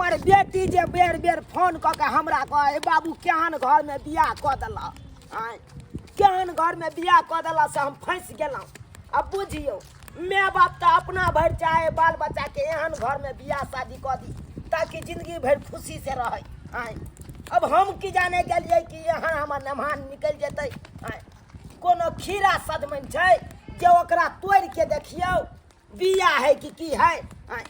हमर बेटी जे बेर बेर फोन कऽ के हमरा कहै, बाबू केहन घरमे बियाह कऽ देलह, आँय केहन घरमे बियाह कऽ देलह से हम फँसि गेलहुँ। आब बुझियौ, माय बाप तऽ अपना भरि चाहे बाल बच्चाके एहन घरमे बियाह शादी कऽ दी ताकि जिंदगी भरि खुशी से रहै। आँय अब हम की जाने गेलियै कि एहन हमर मेहमान निकलि जेतै। आँय कोनो खीरा सजमनि छै जे ओकरा तोड़िके देखियौ बिया है कि की है। आँय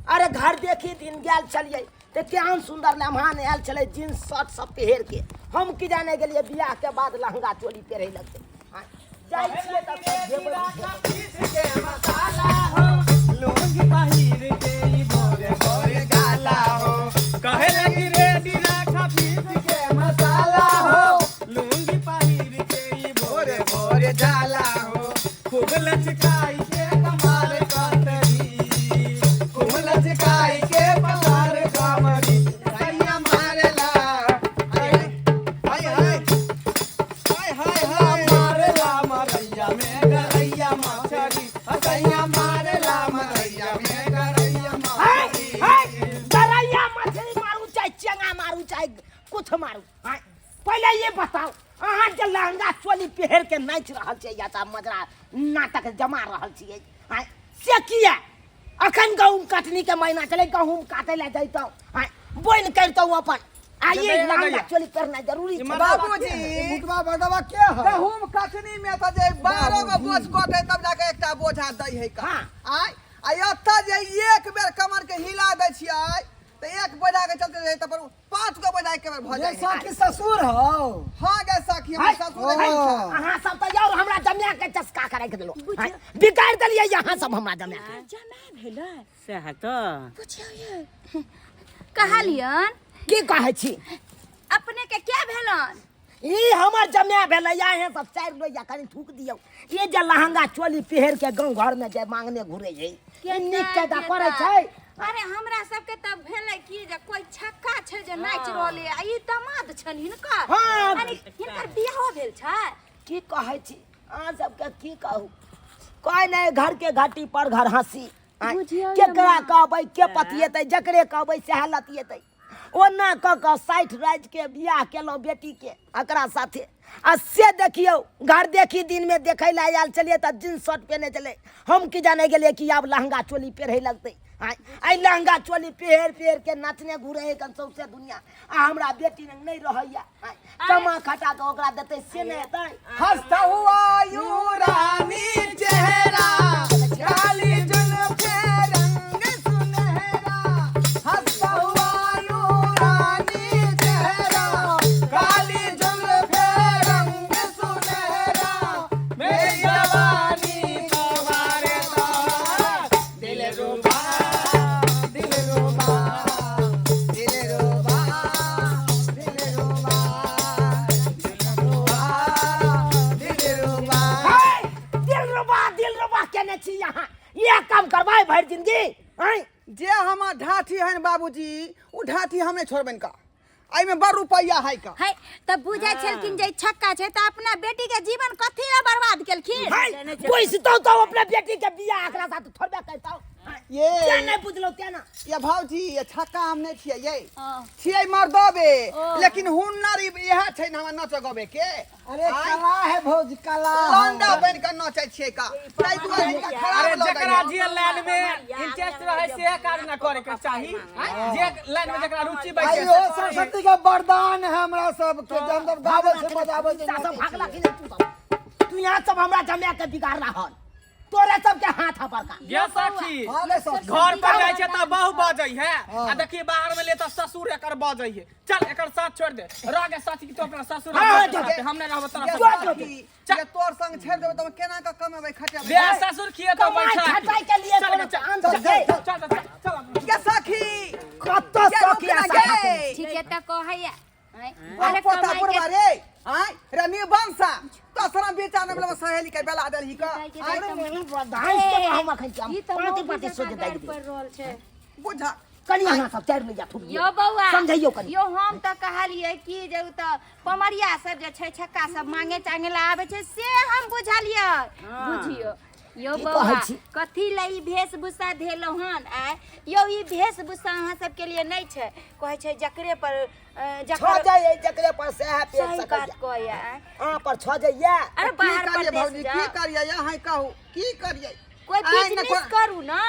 अरे घर देखी दिन गेल छलियै तऽ केहन सुन्दर मेहमान आयल छलै जींस शर्ट सब पहिर के। हम की जाने गेलियै बियाह के बाद लहंगा चोली पहिरे लगतै। आँय जाइ छियै तऽ जेबै। लुंगी पहिर के ई भोरे भोरे जाला हो, कहे लगी रेडी राखा पीस के मसाला हो। लुंगी पहिर के ई भोरे भोरे जाला हो, खूब लचकाई के कमाल कतरी, खूब लचकाई के पसार कमरी, सैया मारेला हाय हाय हाय हाय हाय मारेला मरैया में गरैया मछरी, सैया मारेला मरैया में गरैया मछरी। गरैया मछली मारू चाहे चेंगा मारू चाहे कुछ मारू, पहले ये बताओ अहाँ जे लहंगा चोली पहिर के नाचि रहल छियै या तऽ मजरा नाटक जमा रहल छियै से किया? अखन गहूम कटनी के महीना छलै, गहूम काटै लए जैतहुँ, बोनि करितहुँ अपन, आ ये लहंगा चोली पहिरनाइ जरूरी छै। बाबूजी भुटवा बदवा के है? गहूम कटनी में तऽ जे 12 गो बोझ कटे तब जाके एकटा बोझा दै है का। आय आ एतऽ जे एक बेर कमर के हिला दै छियै तऽ एक बोझा के चलते रहै, तब पर 5 गो बोझा एक बेर भऽ गे जाइ है। सखी ससुर हौ। हाँ गे सखी, हमर ससुर है। अहाँ सब तऽ यार हमरा जमिया के चस्का कराय के देलहुँ, बिगाड़ि देलियै अहाँ सब हमरा जमिया के। जमाय भेलै सएह तऽ बुझियौ ये। कहलियन की कहै छी? अपने के क्या भेलन? ई हमर जमिया भेलै, अहाँ सब 4 लोहिया कनि थूक दियौ। ई जे लहंगा चोली पहिर के गाँव घर में जे मांगने घुरे छै, ई नीक कायदा करै छै? अरे हमरा सबके तऽ भेलै कि जे कोई छक्का छै जे नाचि रहलै, आ ई दामाद छनि हिनकर। हाँ। अरे हिनकर बियाहो भेल छै? की कहै छी अहाँ सबके, की कहू, कोइ नहि घर के घाटी पर घर हँसी। बुझियौ केकरा कहबै, के पतिएतै? जकरे कहबै सएह लतिएतै। ओना कऽ कऽ 60 राजि के बियाह केलहुँ बेटी के एकरा साथे, आ से देखियौ घर देखी दिन में देखै लए आयल छलियै तऽ जींस शर्ट पहिने छलै। हम की जाने गेलियै कि आब लहंगा चोली पहिरे लगतै। आँय एहि लहंगा चोली पहिर पहिर के नाचने घुरे है कन सौंसे दुनिया, आ हमरा बेटी लग नहि रहैया। आँय कमा खटा के ओकरा देतै से नहि हेतै। हंसता हुआ यूं रानी चेहरा, काली जुल्फे रंग सुनहरा। हंसता हुआ यूं रानी चेहरा, काली जुल्फे रंग सुनहरा। मेरी जवानी तुम्हारे साथ, दिल रुबा दिल रुबा दिल रुबा दिल रुबा दिल रुबा। हे, दिल रुबा दिल रुबा केने छी यहाँ, इएह काम करबै भरि जिंदगी? आँय जे हमर ढाठी है बाबूजी, उ ढाठी हम नहि छोड़बनि का, एहिमे बड़ रुपैआ है का। है तऽ बुझै छलखिन जे छक्का छै तऽ अपना बेटी के जीवन कथी लए बर्बाद केलखिन? है बुझतौ तऽ अपना बेटी के बियाह एकरा साथ थोड़बे करतौ। ये तें नहि बुझलौ तें ना। ये भौजी, ये छक्का हम नहि छियै, ये हाँ। छियै मर्दबे, ओ। लेकिन हुनर इएह छै ने हमरा नचऽ गबे के। अरे कला है भौजी, कला है। लौंडा बनि कऽ नचै छियै का, ताहि दुआरे हिनका खराब अरे लगैए। जकरा जे लाइन में इंटरेस्ट रहे से काज ना करे के चाही, जे लाइन में जकरा रुचि बैठे आइयो सरस्वती के वरदान है हमरा सबके, जे हम सब गाबै छै बजाबै छै। सब भागला कि नहि? तू सब, तू यहाँ सब हमरा जमा के बिगाड़ला हन, तोरे सबके हाथ है बड़का। गे सखी, हाँ गे सखी। घर पर जाइ छै तऽ बहु बजै है, आ देखी बाहर में ले तऽ ससुर एकर बजै है। चल एकर साथ छोड़ दे, रह गे सखी तू अपना ससुर हाँ, साथे, जो, जो। हम नहीं रहब तोरा ये साथ। जो, जो। सखी, ये तोर संग छोड़ देबै तऽ हम केना कऽ कमेबै खटेबै? बे ससुर खिए तऽ कमाइ बैठा खटाइ के लिए चल कोनो गे, चल, अंत चल, छै। चल, चल, चल, चल। गे सखी, कतऽ गे सखी रुक आ ना सखा गे। ठीक है तऽ कहैया अरे अरे पोता कमाई बुढ़वा के रे, आय रे निबंसा, तोसरा बेचा ने बला सहेली के बेला देलही का। आय धांस के हम अखन छी, हम ई तऽ पाँचे मौगी पाँचे जकाँ सोझे दागि गाड़ि दियौ। पड़ि रहल छै। बुझा कनि अहाँ सब 4 लोहिया थूक दियौ। यो बौआ, समझैयौ कनि। यो हम तऽ कहलियै कि जे उ तऽ पमरिया सब जे छै छक्का सब मांगे चांगे ला आबै छै से हम बुझलियै। बुझियौ यौ की बौआ कहै छी? कथी लए ई वेशभूषा धेलहुँ हन आँय यौ ई वेशभूषा अहाँ सबके लिए नहि छै कहै छै जकरे पर छऽ जकर जाइए जकरे पर सएह पेट सही सकैए बात कहैया आँय अहाँ पर छऽ जाइए अरे की बाहर करियै परदेश भौजी की जाओ करियै अहाँ कहू की करियै कोई आइ ने बिजनेस करू ना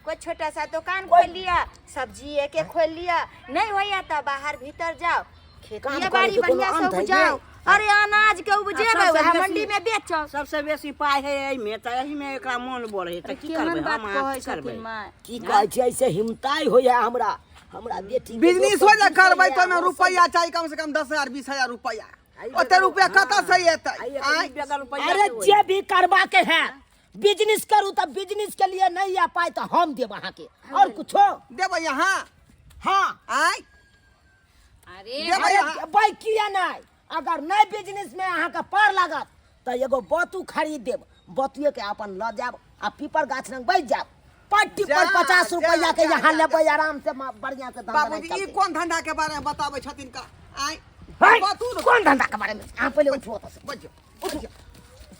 कोई छोटा सा दुकान कोई- खोल लिया सब्जी के खोल लिया नहीं होइया तो बाहर भीतर जाओ काम खेती करे बाड़ी के कोनो बढ़िया से अंत है उपजाओ नहि। अरे अनाज के उपजेबै सबसे वएह बेसी- मंडी में बेचो सबसे बेसी पाइ है एहिमे तऽ एहिमे एकरा मोन बढ़े तऽ की केहन करबै बात हम अहाँ कहै की करबै छथिन माय की कहै छियै ऐसे हिमताइ होइए हमरा हमरा बेटी के बिजनेस दोसर हो जे करबै दिसैए, तऽ ओहिमे ओ सब- रुपैआ चाही कम से कम 10,000 20,000 रुपैआ आई ओते बेगर- रुपैआ कतऽ से एतै आइ एकर आँय ई बेगर रुपैआ अरे के होई। जे भी करबा के है बिजनेस करू तऽ बिजनेस के लिए नहीं आ पाए तऽ हम देब अहाँके और कुछो देबै अहाँ हाँ आँय अरे देबै अरे अहाँ भाई किया नहीं अगर नहीं बिजनेस में अहाँके पार लागत तऽ एगो बतू खरीद देब बतुए के अपन लऽ जायब आ पीपर गाछ लग बैठ जायब पट्टी पर जा, 50 जा, रुपया के जा, यहाँ जा, लेबै आराम से बढ़िया से धंधा बाबूजी ई कोन धंधा के बारे में बताबै छथिन का आँय बतू ने कोन धंधा के बारे में अहाँ पहिले उठू ओतऽ से बजियौ उठू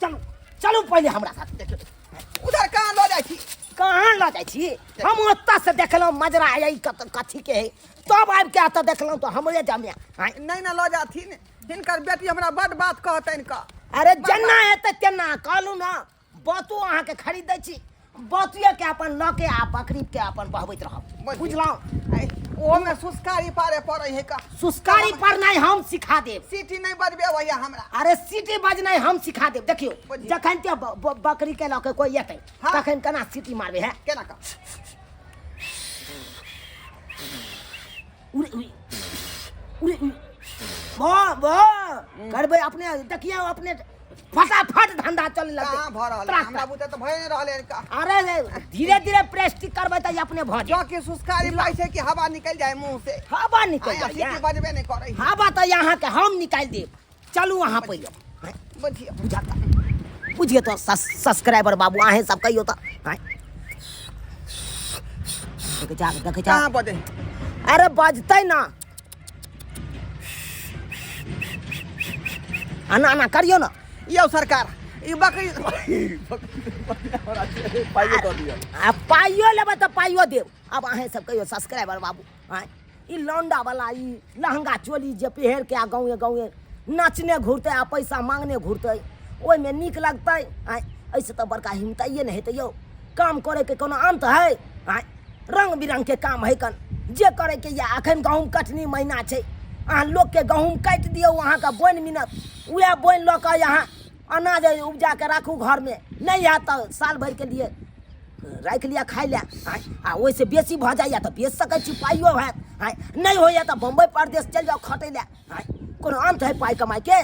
चलू चलू पहिले हमरा साथ देखियौ उधर कहाँ लऽ जाइ छी कहाँ लऽ जाइ छी हम ओतऽ से देखलहुँ मजरा आइ कथी के है तब आबि के एतऽ देखलहुँ तऽ हमरे जमे आँय नहि ने लऽ जाथिन हिनकर बेटी हमरा बड बात कहतनि का अरे जेना हेतै तेना कहलहुँ ने बतू अहाँके खरीदै छी बतुएके अपन लऽ के आ बकरीके अपन बहबैत रहब बुझलहुँ ओहोमे सुस्कारी पारे पड़ै है का सुस्कारी पर नहि हम सिखा देब सीटी नहि बजबे भैया हमरा अरे सीटी बजनाइ हम सिखा देब देखियौ बुझियौ। जखन ते बकरी के लऽ के कोई एतै हाँ। तखन केना सीटी मारबै है केना का उड़े उड़े उड़े उड़े वाह वाह करबै अपने देखियौ अपने फटाफट धंधा चले लगतै कहाँ भऽ रहल है? ट्रैक्टर। हमरा बुते तऽ भए नहि रहल है का अरे रे, धीरे धीरे प्रेस्टिक करबै तऽ ई अपने भऽ जो जायत कि सुस्कारी पाइ छै कि हवा निकलि जाय मुंह से हवा निकलि आया जाइए सीटी बजबे नहि करै है हवा तऽ अहाँके हम निकालि देब चलू अहाँ पहिले बुझियौ बुझता बुझिए तो सब्सक्राइबर बाबू अहें सब कहियो तो आँय। देखे जा देखे जा कहाँ बजै अरे बजतै ना आना आना करियो ना यौ सरकार ई बकरी पाइयो दऽ दिअ आ पाइयो लेबै तऽ पाइयो देब आब अहें सब कहियो सब्सक्राइबर बाबू आँय ई लौंडा वाला ई लहंगा चोली जे पहिर के आ गाँवे गाँवे नाचने घुरतै आ पैसा मांगने घुरतै ओहिमे नीक लगतै आँय एहिसँ तऽ बड़का हिमताइए नहि हेतै यौ काम करैके कोनो अन्त है आँय रङ्ग बिरङ्गके काम है कन जे करैके यऽ अखन गहूँम कटनी महीना छै अहाँ लोकके गहूँम काटि दियौ अहाँके बोनि मिलत उएह बोनि लऽ कऽ अहाँ अनाज उपजाके राखू घरमे नहि हैत तऽ साल भरिके लिए राखि लिअ खाइ लए आँय आ ओहिसँ बेसी भऽ जाइए तऽ बेच सकै छी पाइयो हैत आँय नहि होइए तऽ बम्बई परदेश चलि जाउ खटै लए आँय कोनो अन्त है पाइ कमाइके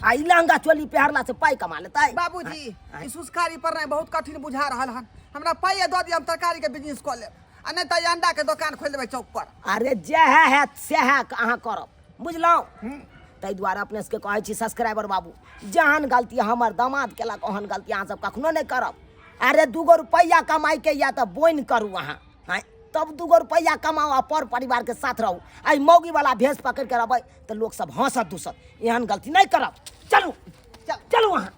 आ ई लहंगा चोली पहिरलासँ पाइ कमा लेतै बाबूजी ई सुस्कारी पड़नाइ बहुत कठिन बुझा रहल हन हमरा पाइए दऽ दिअ हम तरकारीके बिजनेस कऽ लेब आ नहि तऽ ई अंडाके दोकान खोलि देबै चौक पर अरे जएह हैत सएह अहाँ करब बुझलहुँ ताहि दुआरे अपने सबके कहै छी सब्सक्राइबर बाबू जेहन गलती हमर दामाद केलक ओहन गलती अहाँ सब कखनो नहि करब अरे दूगो रुपैआ कमाइके यऽ तऽ बोनि करू अहाँ आँय तब दूगो रुपैआ कमाउ आ पर परिवारके साथ रहू एहि मौगीवला भेष पकड़ि के रहबै तऽ लोकसब हँसत दूसत एहन गलती नहि करब चलू चलू अहाँ।